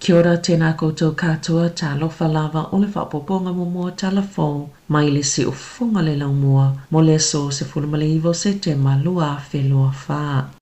Kia ora, tēnā koutou katoa, talofa lava o le faaopoopoga muamua o Tala Fou mai le Siufofoga le Laumua mo le aso 19 o Setema 2024.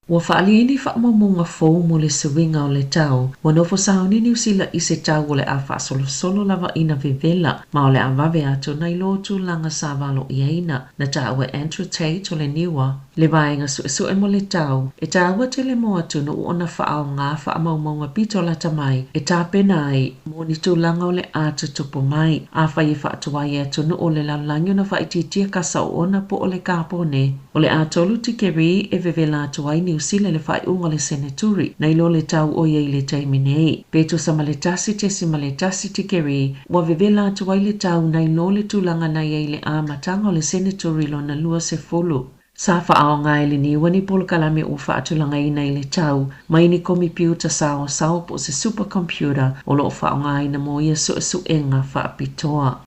Ua faaalia ai ni faamaumauga fou mo le suiga o le tau, ua nofo sauni Niu Sila i se tau o le a faasolosolo lava ina vevela ma o le a vave atu nai lo tulaga sa valoiaina. Na taua e Andrew Tate o le NIWA, le vaega suesue mo le tau, e taua tele mo atunuu ona faaaoga faamaumauga pito lata mai e tapena ai mo ni tulaga o le a tutupu mai. Afai e faatuai e atunuu o le lalolagi ona faaitiitia kasa oona po o le kapone, o le a 3 tikeri e vevela atu ai Niu Sila i le faaiuga o le seneturi nai lo le tau o i ai i le taimi nei. Pe tusa ma le 1.1 tikeri ua vevela atu ai le tau nai lo le tulaga na i ai i le amataga o le seneturi lona 20. Sa faaaoga e le NIWA ni polokalame ua faatulagaina i le tau mai ni komipiuta saoasao po o se supercomputer o lo o faaaogaina mo ia suesuega faapitoa.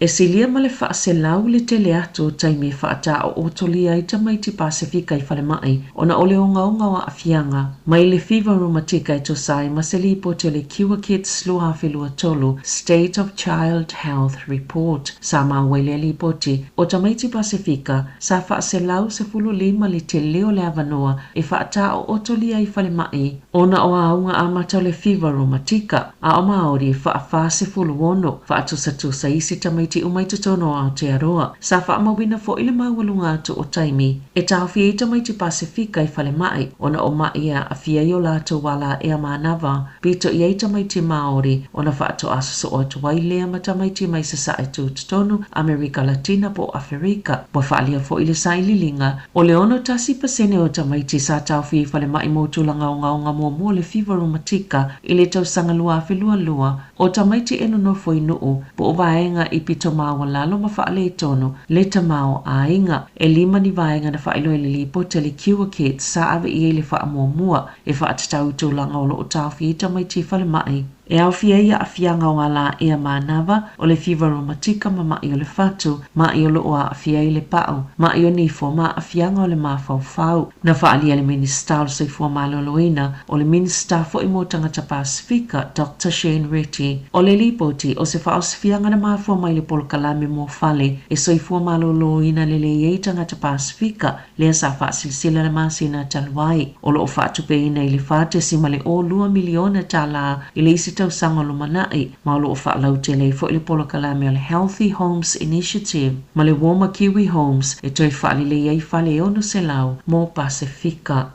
E silia ma le 400 le tele atu o taimi e faataootolia ai tamaiti Pasefika i falemai ona o le ogaoga o aafiaga mai le fiva reumatika e tusa ai ma se lipoti o le Cure Kids 2023 State of Child Health Report. Sa maua i lea lipoti o tamaiti Pasefika sa 415 le tele o le avanoa e faataootolia ai i falemai ona o auga amata o le fiva reumatika, a o Māori e 446 faatusatusa isi tamaiti uma i totonu o Aotearoa. Sa faamauina foi le maualuga atu o taimi e taofia ai tamaiti Pasefika i falemai ona o mai e aafia ai o latou alaea manava pito i ai tamaiti Māori ona faatoa sosoo atu ai lea ma tamaiti mai Sasae Tutotonu, Amerika Latina po o Aferika. Ua faaalia foi le sailiiliga o le 61% o tamaiti sa taofia i falemai mo tulaga ogaoga muamua o le fiva reumatika i le tausaga 2022 o tamaiti e nonofo i nuu po o vaega i pito maualalo ma faaletonu le tamaoaiga. E 5 ni vaega na faailoa i le lipoti a le Cure Kids sa ave i ai le faamuamua e faatatau i tulaga o lo o taofia ai tamaiti i falemai e aofia ai aafiaga o alaea manava o le fiva reumatika ma mai o le fatu, mai o lo o aafia ai le pau, mai o nifo ma aafiaga o le mafaufau. Na faaalia e le Minisita o le Soifua Maloloina o le Minisita foi mo Tagata Pasefika Dr Shane Reti o le lipoti o se faaosifiaga na mafua mai le polokalame mo fale e soifua maloloina lelei ai tagata Pasefika lea sa faasilasila le masina talu ai o lo o faatupeina i le $4.02 miliona tālā i le isi tausaga o lumanai ma o lo o faalautele ai foi le polokalame o le Healthy Homes Initiative ma le Warmer Kiwi Homes e toe faalelei ai fale e 600 mo Pasefika.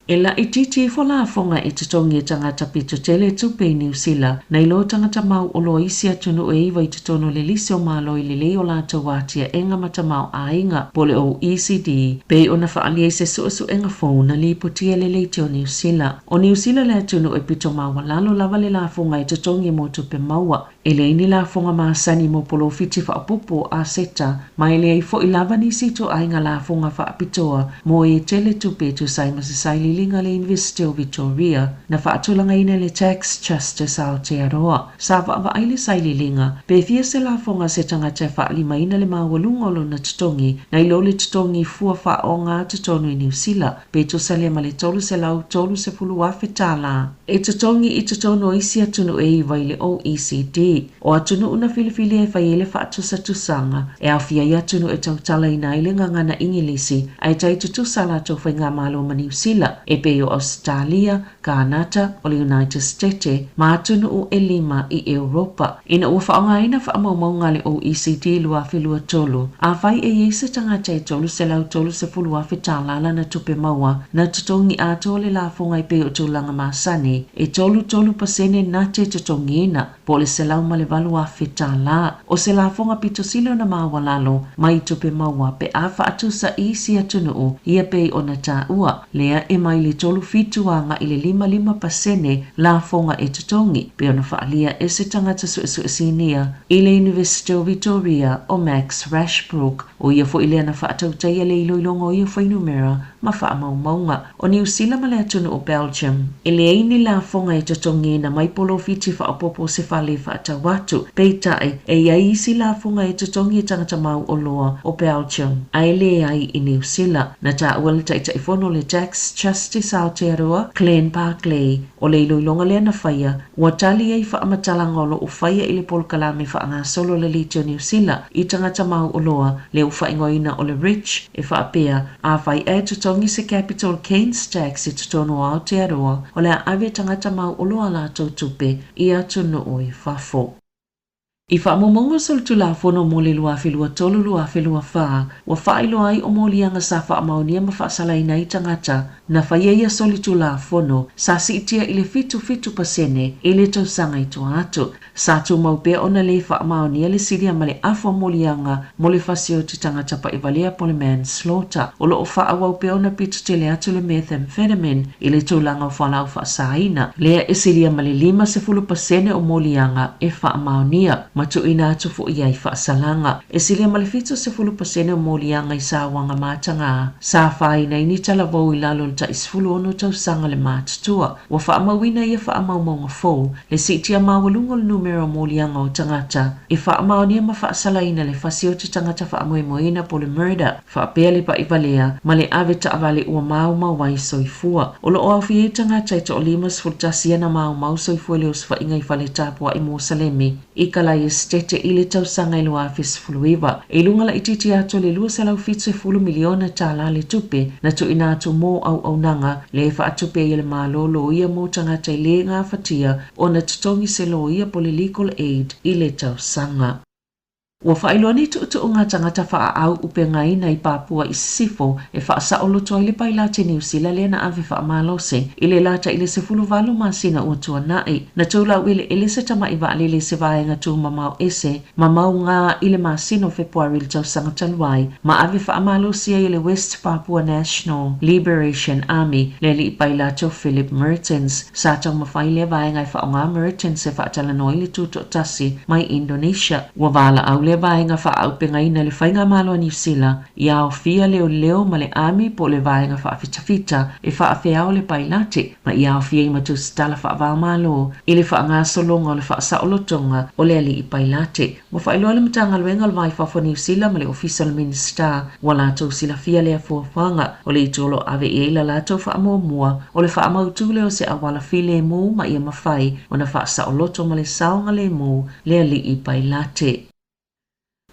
E laitiiti ifo lafoga e totogi e tagata pito tele tupe i Niu Sila nai lo tagata mauoloa isi atunuu e 9 i totonu o le lisi o Malo i lelei o latou atiaega ma tamaoaiga po o le OECD pei ona faaalia i se suesuega fou na lipotia e le leitio o Niu Sila. O Niu Sila le atunuu e pito maualalo lava le lafoga e totogi mo tupe maua. E leai ni lafoga masani mo polofiti faaopoopo a seta ma e leai foi lava nisi ituaiga lafoga faapitoa mo e tele tupe e tusa ai ma se sailiiliga a le University o Victoria na faatulagaina e le Tax Justice Aotearoa. Sa vaavaai le sailiiliga pe fia se lafoga a se tagata e faalimaina le maualuga o lona totogi nai lo le totogi fua faaoga totonu i Niu Sila pe tusa lea ma le $330,000 tālā e totogi i totonu o isi atunuu e 9 i le OECD. O atunuu na filifilia e fai ai le faatusatusaga e aofia ai atunuu e tautalaina ai le gagana Igilisi ae tai tutusa latou faigamalo ma Niu Sila e pei o Ausetalia, Kanata, o le United States ma atunuu e 5 i Europa. Ina ua faaaogaina faamaumauga a le OECD 2023, afai e i ai se tagata e $330,000 tālā lana tupe maua na totogi atoa le lafoga e pei o tulaga masani e 33% na te totogiina po o le $108,000 tālā. O se lafoga pito sili ona maualalo mai tupe maua pe a faatusa i isi atunuu ia pei ona taua lea e mai le 37 agai i le 55% lafoga e totogi pe ona faaalia e se tagata suesue sinia i le University o Victoria o Max Rashbrook. O ia foi lea na faatautaia le iloiloga o ia fuainumera ma faamaumauga. O Niu Sila ma le atunuu o Belgium, e leai ni lafoga e totogiina mai polofiti faaopoopo o se fale e faatau atu. Peitai, e i ai isi lafoga e totogi e tagata mau oloa o Belgium, ae leai i Niu Sila. Na taua e le Taitaifono o le Tax Justice Aotearoa, Glenn Barclay, o le iloiloga lea na faia, ua tali ai faamatalaga o lo o faia i le polokalame faagasolo a le Liti o Niu Sila i tagata mau oloa, lea ua faaigoaina o le Rich, e faapea, afai ae totogi se capital gains tax i totonu o Aotearoa, o le a ave e tagata mau oloa a latou tupe i atunuu i fafo. I faamaumauga o solitulafono mo le 2023/2024, ua faailoa ai o moliaga sa faamaonia ma faasalaina ai tagata na faia ia solitulafono sa siitia i le 77% i le tausaga i tua atu. Sa tumau pea ona lē faamaonia le silia ma le afa o moliaga mo le fasioti tagata pa'ivalea po o le manslaughter. O lo o faaauau pea ona pito tele atu le methamphetamine i le tulaga o fualaau faasaina, lea e silia ma le 50% o moliaga e faamaonia ma tuuina atu foi ai faasalaga. E silia ma le 70% o moliaga i sauaga matagā sa afaina ai ni talavou i lalo o le tai 16 tausaga le matutua. Ua faamauina i ia faamaumauga fou le siitia maualuga o le numera o moliaga o tagata e faamaonia ma faasalaina le fasioti tagata faamoemoeina po o le murder, faapea le pa'ivalea ma le ave taavale ua maumau ai soifua. O lo o aofia ai tagata e toa-51 ia na maumau soifua i le osofaiga i fale tapua'i Mosalemi i Kalai Esetete i le tausaga e 2019. E i luga laitiiti atu o le $270 miliona tālā le tupe na tuuina atu mō auaunaga lea e faatupe ai e le Malo loia mō tagata e lē gafatia ona totogi se loia po o le legal aid i le tausaga. Ua faailoa ni tuutuuga tagata faaau upegaina i Papua i Sisifo e faasaoloto ai le pailate Niu Sila lea na ave faamalose i le lata i le 18 masina ua tuanai. Na toulau eleele se tama'i vaalele i se vaega tumamao ese ma mauga i le masina o Fepuari i le tausaga talu ai ma ave faamalosi ai e le West Papua National Liberation Army le alii pailate o Philip Mertens. Sa taumafai lea vaega e faaaoga Mertens e faatalanoa ai le tutoatasi mai Indonesia. Ua valaau lea vaega faaaupegaina i le Faigamalo a Niu Sila ia aofia leoleo ma le Army po o le vaega faafitafita e faafeao le pailate ma ia aofia ai ma tusitala faava-o-Malo i le faagasologa o le faasaolotoga o le alii pailate. Ua faailoa le Matagaluega o le Va i Fafo a Niu Sila ma le Ofisa o le Minisita ua latou silafia lea fuafuaga. O le itu o lo o ave i ai la latou faamuamua o le faamautu lea o se auala filemu ma ia mafai ona faasaoloto ma le saogalemu le alii pailate.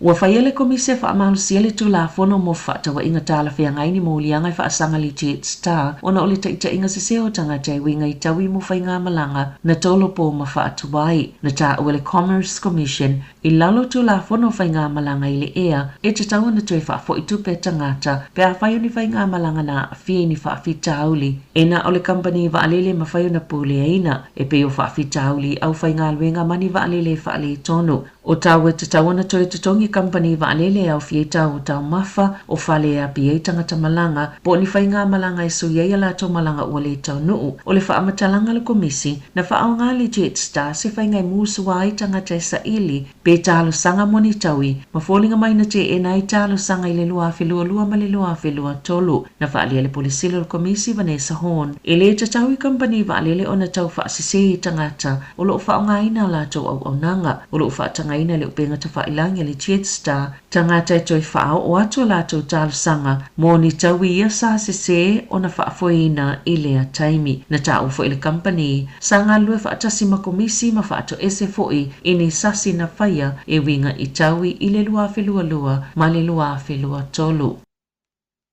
Ua faia le Komisi e faamalosia le Tulafono mo Fefaatauaiga Talafeagai ni moliaga e faasaga le Jetstar ona o le taitaiga sese o tagata e uiga i taui mo faigamalaga na tolopo ma faatuai. Na taua e le Commerce Commission i lalo o Tulafono o Faigamalaga i le Ea e tatau ona toe faafoi tupe tagata pe afai o ni faigamalaga na aafia i ni faafitauli e na o le kamupani vaalele e mafai ona puleaina, e pei o faafitauli i aufaigaluega ma ni vaalele e faaletonu. O tau e tatau ona toe totogi kamupani vaalele e aofia ai tau o taumafa, o fale e api ai tagata malaga, po o ni faigamalaga e sui ai a latou malaga ua le taunuu. O le faamatalaga a le Komisi, na faaaoga le Jetstar se faiga e musua ai tagata e saili pe talosaga mo ni taui, ma foliga mai na teena ai talosaga i le 2022 ma le 2023. Na faaalia e le Pule Sili o le Komisi, Vanessa Horne, e le tatau i kamupani vaalele ona tau faasese i tagata o lo o faaaogaina a latou auaunaga. O lo o faatagaina le upega tafailagi a le Jetstar tagata e toe faaoo atu a latou talosaga mo ni taui ia sa sese ona faafoeina i lea taimi. Na taua foi e le kamupani sa galulue faatasi ma Komisi ma faatoese foi i ni sasi na faia e uiga i taui i le 2022 ma le 2023.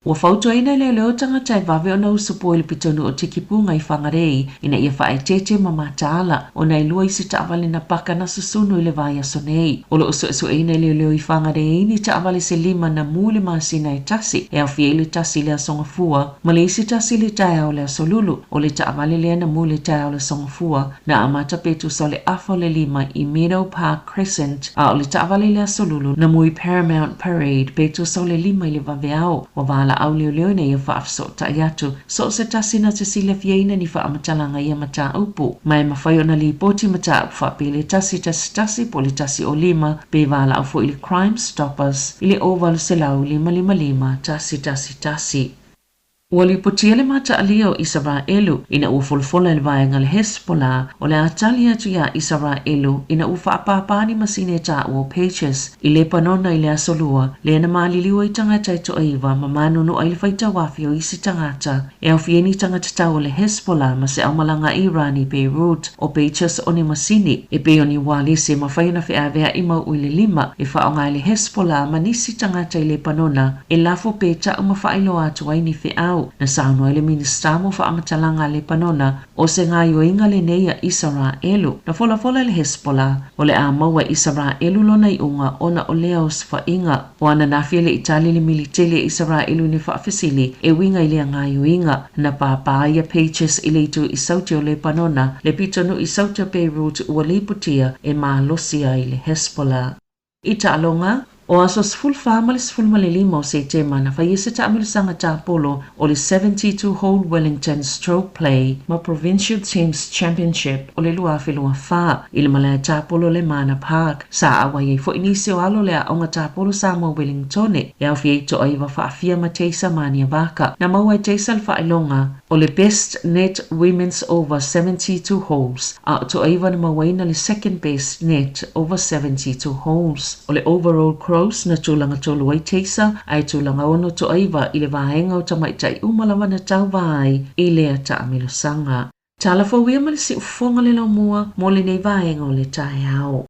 Ua fautuaina e leoleo tagata e vave ona usupo i le pitonuu o Tikipunga i Whangarei ina ia faaeteete ma mataala ona e lua isi taavale na paka na susunu i le vaiaso nei. O lo o suesueina e leoleo i Whangarei ni taavale se lima na mu i le masina e tasi e aofia ai le tasi i le Aso Gafua ma le isi tasi i le taeao o le Aso Lulu. O le taavale lea na mu i le taeao o le Aso Gafua na amata pe tusa o le afa o le lima i Meadow Park Crescent, a o le taavale i le Aso Lulu na mu i Paramount Parade pe tusa o le lima i le vaveao. Ua valaau leoleo ina ia faafesootai atu so o se tasi na te silafiaina ni faamatalaga i ia mataupu, ma e mafai ona lipoti mataupu faapea i le 111 po o le 105 pe valaau foi i le Crime Stoppers i le 0800 555 111. Ua lipotia le mataalia o Isaraelu ina ua folafola e le vaega a le Hezbollah o le a tali atu iā Isaraelu ina ua faapāpā ni masini e taua o pagers i Lepanona i le aso Lua, lea na maliliu ai tagata e toaiva ma manunu ai le faitauafi o isi tagata e aofia ai ni tagata tau o le Hezbollah ma se aumalaga a Iran i Beirut. O pagers o ni masini e pei o ni ualesi e mafai ona feavea'i mau'u i le lima e faaaoga e le Hezbollah ma nisi tagata i Lepanona e lafo pe ta'u ma faailoa atu ai ni feau. Na saunoa ai le Minisita mo Faamatalaga a Lepanona, o se gaoioiga lenei a Isaraelu. Na folafola e le Hezbollah, o le a maua e Isaraelu lona iuga ona o lea osofaiga. O ananafi e le i tali le militeli a Isaraelu i ni faafesili e uiga i lea gaoioiga. Na pāpā ia pagers i le itu i Sauti o Lepanona, le pitonuu i Sauti o Beirut ua lipotia e malosi ai le Hezbollah. I taaloga, o aso 14 ma le 15 o Setema na faia se taamilosaga tapolo o le 72 Hole Wellington Stroke Play ma Provincial Teams Championship o le 2024 i le malae tapolo o le Mana Park. Sa auai ai foi nisi o alo o le Aoga Tapolo Samoa Wellingtone e aofia ai Toaiva Faafia ma Teisa Maniavaka. Na maua e Teisa le faailoga o le Best Net Women's Over 72 Holes, a o Toaiva na mauaina le Second Best Net Over 72 Holes. O le Overall Gross na tulaga tolu ai Teisa, ae tulaga ono Toaiva i le vaega o tamaitai uma lava na tauva ai i lea taamilosaga. Tala fou ia ma le siufofoga le laumua mo lenei vaega o le taeao.